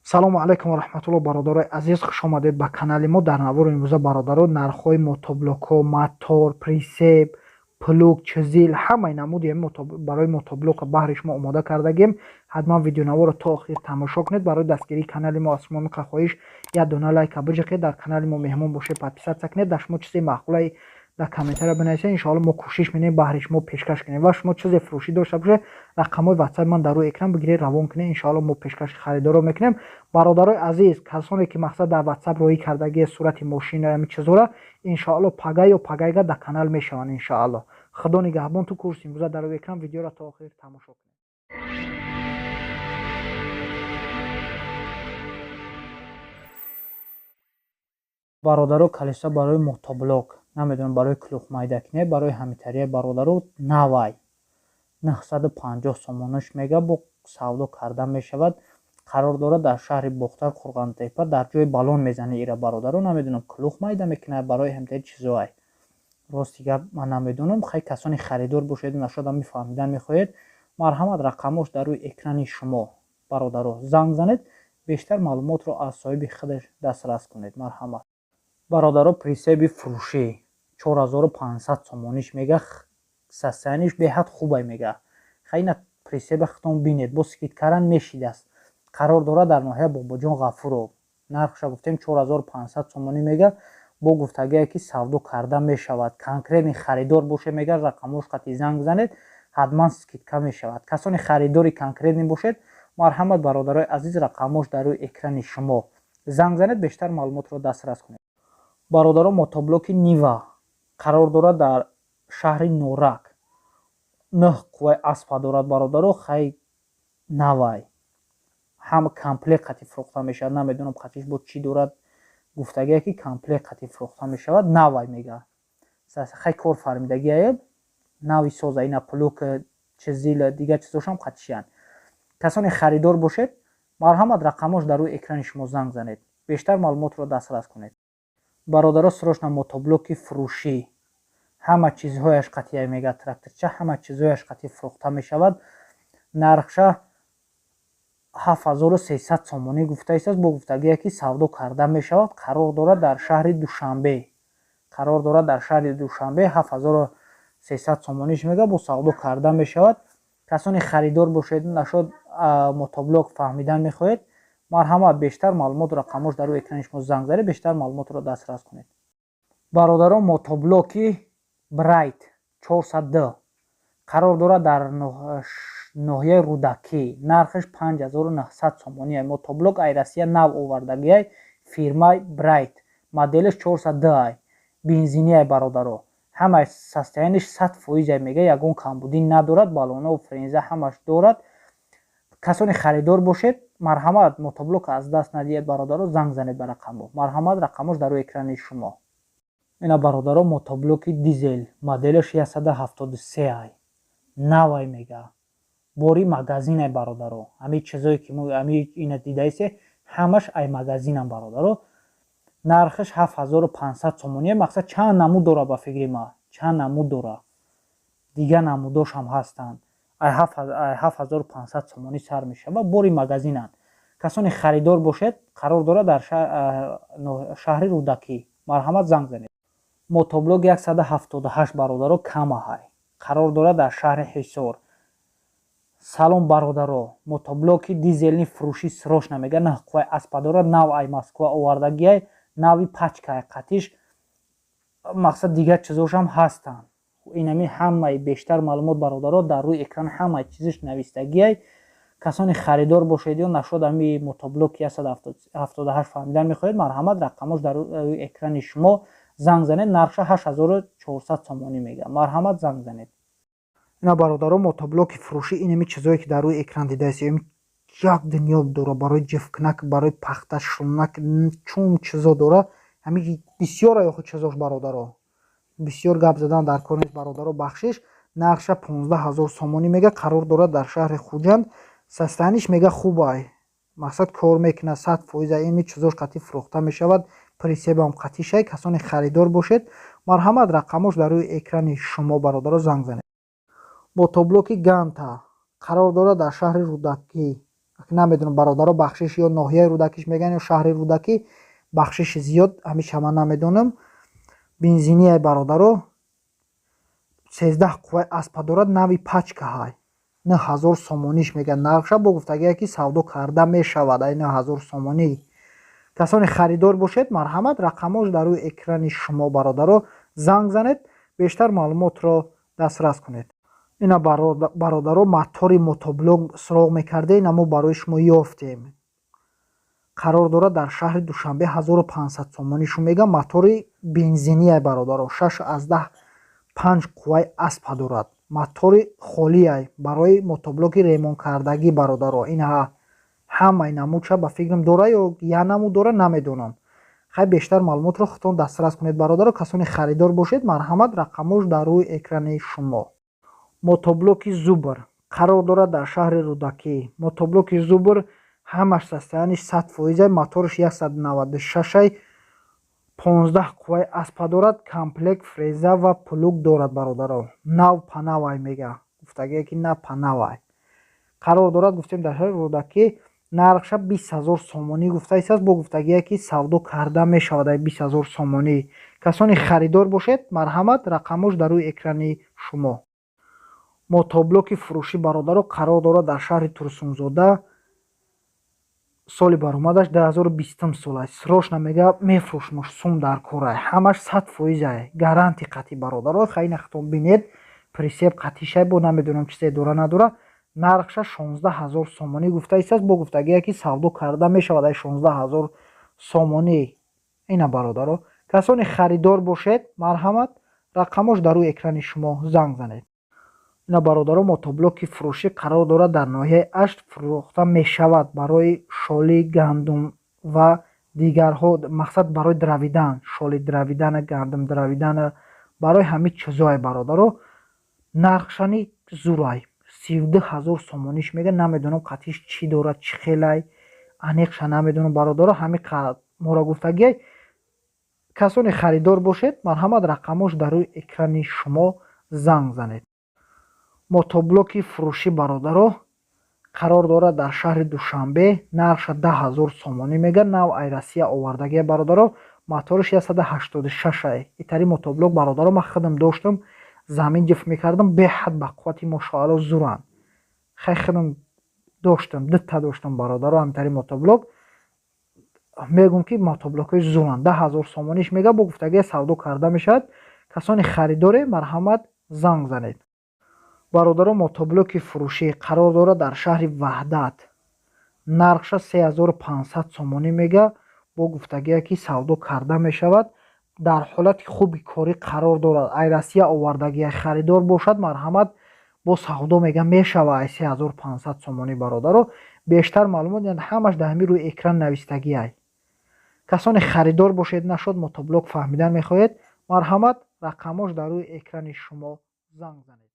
Салому алайкум ва раҳматулло, бародарои азиз, хуш омадед ба канали мо. Дар навори имрӯза, бародаро, нархҳои мотоблокҳо, мотор, прицеп, плуг, чизил, ҳамаи намуди барои мотоблока баҳри шумо омода кардагем. Ҳатман видеонаворо то охир тамошо кунед. Барои дастгирии канали мо аз шумо миқа хоҳиш: як дона лайка биҷиқед, дар канали мо меҳмон бошед, подписаться кунед. Дар шумо чизе маъқулай, дар комментария бинависед, иншоалло мо кӯшиш менем баҳри шумо пешкаш кунем. Ва шумо чизе фурӯшӣ дошта бошед, рақамҳои ватсапи ман дар рӯи экран, бигиред, равон кунед, иншоалло мо пешкаши харидоро мекунем. Бародарои азиз, касоне ки мақсад дар ватсап роҳӣ кардагии сурати мошина, ҳамин чизҳоро, иншоалло пага ё пагайга дар канал мешаванд, иншоалло. Худо нигаҳбон. Ту курси имрӯза дар рӯи экран, видеоро то охир тамошо кунед. Бародаро, колеса барои мотоблок, намедонам, барои клухмайдакне, барои ҳамитария, бародаро, навай 950 сомонаш мега, бо савдо карда мешавад. Қарор дорад дар шаҳри Бохтар, Қурғонтепа, дар ҷои балон мезани ира. Бародаро, намедонам, клух майда мекунад, барои ҳамтари чизоай, рости гап, ман намедонам. Хай, касоне харидор бошед, нашода мефаҳмидан мехоҳед, марҳамат, рақамош дар рӯи экрани шумо, бародаро, занг занед, бештар маълумотро аз соҳиби худаш дастрас кунед. Марҳамат, бародаро. Прицепи фурӯшӣ 4500 сомониш мега, состояниш беҳад хубай мега. Хай, ина прицепа худтон бинед, бо скидкаран мешидааст. Қарор дорад дар ноҳияи Бобоҷон Ғафуров. Нархша гуфтем, 4500 сомонӣ мега, бо гуфтагие ки савдо карда мешавад. Конкретный харидор боше, мега, рақамош қати занг занед, ҳатман скидка мешавад. Касоне харидори конкретный бошед, марҳамат, бародарои азиз, рақамош дар рӯи экрани шумо, занг занед, бештар маълумотро дастрас кунед. Бародаро, мотоблоки Нива қарор дорад дар шаҳри Норак, 9 қувваи аспа дорад, бародаро. Хай, навай, ҳам комплект қати фурӯхта мешавад. Намедонам, қатиш бо чӣ дорад, гуфтагие ки комплект қати фурӯхта мешавад, навай мега. Хай, кор фармидагиае, нави соза, ина плуг, чизил, дигар чизошам қатишиянд. Касоне харидор бошед, марҳамат, рақамош дар рӯи экрани шумо, занг занед, бештар маълумотро дастрас кунед. Бародаро, срочно мотоблоки фурӯшӣ, ҳама чизҳояш қатъия мега, тракторча, ҳама чизҳояш қатъи фурӯхта мешавад. Нархша 7300 сомонӣ гуфта истааст, бо гуфтагие ки савдо карда мешавад. Қарор дорад дар шаҳри Душанбе, қарор дорад дар шаҳри Душанбе. 7300 сомониш мега, бо савдо карда мешавад. Касоне харидор бошед, нашод мотоблок фаҳмидан мехоҳед, марҳамат, бештар маълумот рақамош дар рӯи экрани шумо, занг занед, бештар маълумотро дастрас кунед. Бародарон, мотоблоки Брайт 400 д қарор дорад дар ноҳияи Рӯдакӣ, нархаш 5900 сомонӣ. Мотоблок ай Россия нав овардагиай, фирмаи Брайт, моделаш 400 д ай, бензиниай. Бародаро, ҳамаи состояниш 100%-ай мега, ягон камбудӣ надорад, балонову фреза ҳамаш дорад. Касоне харидор бошед, марҳамат, мотоблок аз даст надиҳед, бародаро, занг занед ба рақамҳо. Марҳамат, рақамҳош дар рӯи экрани шумо. Ина, бародаро, мотоблоки дизел, моделаш 173 ай, навай мега, бори магазинай. Бародаро, ҳамин чизое ки ами ина дидаисе, ҳамаш ай магазинам. Бародаро, нархаш 7500 сомоние. Мақсад, чанд намуд дора, ба фикри ма, чанд намуд дора, дигар намудошам ҳастанд. Ай 7500 сомонӣ сар мешавад, бори магазинанд. Касоне харидор бошед, қарор дорад дар шаҳри Рӯдакӣ, марҳамат, занг занед. Мотоблок 178, бародаро, камаҳай, қарор дорад дар шаҳри Ҳисор. Салом, бародаро, мотоблоки дизельный фурӯшӣ срочно мега, 9 қувваи аспа дорад, нав ай Москва овардагиай, нави пачкай қатиш, мақсад, дигар чизошам ҳастанд. Инами ҳамаи бештар маълумот, бародаро, дар рӯи экран ҳамаи чизиш навистагиай. Касоне харидор бошед ё нашод ами мотоблоки 178 фаҳмидан мехоҳед, марҳамат, рақамош дар рӯи экрани шумо, занг занед. Нархша 8400 сомонӣ мега, марҳамат, занг занед. Ина, бародаро, мотоблоки фурӯшӣ, инами чизое ки дар рӯи экран дидаест, як дунё дора, барои ҷифкнак, барои пахта шунак, чун чизо дора, ҳами бисёр охи чизош. Бародаро, бисёр гап задан дар кор нест, бародаро, бахшиш. Нархша 15 000 сомонӣ мега, қарор дорад дар шаҳри Хуҷанд. Состояниш мега хубай, мақсад, кор мекунад 100%-а, ини чизош қатъи фурӯхта мешавад, прицепам қатишай. Касоне харидор бошед, марҳамат, рақамош дар рӯи экрани шумо, бародаро, занг занед. Мотоблоки Ганта қарор дорад дар шаҳри Рӯдакӣ. Намедонам, бародаро, бахшиш, ё ноҳияи Рӯдакиш мегӯян, ё шаҳри Рӯдакӣ, бахшиши зиёд, ҳамиша ман намедонам. Бензиния, бародаро, 13 қувваи аспа дорад, нави пачка ҳай. 9000 сомониш мегӯяд нархша, бо гуфтагие, ки савдо карда мешавад ай 9000 сомонӣ. Касоне харидор бошед, марҳамат, рақамҳош дар рӯи экрани шумо, бародаро, занг занед, бештар маълумотро дастрас кунед. Ина, бародаро, мотори мотоблок суроғ мекарде, ина мо барои шумо ёфтем. Қарор дорад дар шаҳри Душанбе, 1500 сомонишу мега. Мотори бензиния, бародаро, 6,5 қувваи аспа дорад, мотори холиай, барои мотоблоки ремонткардагӣ, бародаро. Ина ҳамаи намудша ба фикрам дора ё я намуд дора, намедонам. Хай, бештар маълумотро худтон дастрас кунед, бародаро. Касоне харидор бошед, марҳамат, рақамҳош дар рӯи экрани шумо. Мотоблоки Зубр қарор дорад дар шаҳри Рӯдакӣ. Мотоблоки Зубр ҳамаш состояниш 100%, моторш 196-ай, 15 қувваи аспа дорад, комплект фреза ва плуг дорад, бародаро. Нав панавай мега, гуфтагие, ки нав панавай. Қарор дорад, гуфтем, дар шаҳри Рӯдакӣ. Нархша 20 000 сомонӣ гуфтааст, бо гуфтагие, ки савдо карда мешавад ай 20 000 сомонӣ. Касоне харидор бошед, марҳамат, рақамҳош дар рӯи экрани шумо. Мотоблоки фурӯшӣ, бародаро, қарор дорад дар шаҳри Турсунзода. Соли баромадаш 2020 сол аст. Срочно мега мефурӯшмош, сум дар корай. Ҳамаш 100%-ай, гарантия қатъи, бародаро. Хай, нахтон бинед, прицеп қатишай, бо намедонам чизе дора, надора. Нархша 16 000 сомонӣ гуфтааст, бо гуфтагие, ки савдо карда мешавад ай 16 000 сомонӣ. Ина, бародаро, касоне харидор бошед, марҳамат, рақамҳош дар рӯи экрани шумо, занг занед. Ина, бародаро, мотоблоки фурӯшӣ қарор дорад дар ноҳияи Ашт, фурӯхта мешавад барои шоли гандум ва дигарҳо, мақсад барои дравидан, шоли дравидана, гандум дравидана, барои ҳамин чизое, бародаро. Нархшани зурай, 32 000 сомониш мега. Намедонам, қатиш чӣ дорад, чӣ хелай, аниқша намедонам, бародаро. Ҳамин моро гуфтагиай. Касоне харидор бошед, марҳамат, рақамҳош дар рӯи экрани шумо, занг занед. Мотоблоки фурӯшӣ, бародаро, қарор дорад дар шаҳри Душанбе. Нархша 10 000 сомонӣ мега. Нав ай Россия овардагия, бародаро, моторш 186-ай. Итари мотоблок, бародаро, ман худам доштам, замин ҷиф мекардам, беҳад ба қуввати, мошоалло, зуранд. Хай, худам доштам, дута доштам, бародаро, ҳамтари мотоблок. Мегӯм, ки мотоблокҳои зуранд. 10 000 сомониш мега, бо гуфтагия савдо карда мешавад. Касоне харидоре, марҳамат, занг занед. Бародаро, мотоблоки фурӯшӣ қарор дорад дар шаҳри Ваҳдат. Нархша 3500 сомонӣ мега, бо гуфтагие, ки савдо карда мешавад. Дар ҳолати хуби корӣ қарор дорад, ай Россия овардагия. Харидор бошад, марҳамат, бо савдо мега мешава ай 3500 сомонӣ. Бародаро, бештар маълумот ҳамаш дар ҳамин рӯи экран навистагиай. Касоне харидор бошед, нашод мотоблок фаҳмидан мехоҳед, марҳамат, рақамҳош дар рӯи экрани шумо, занг занед.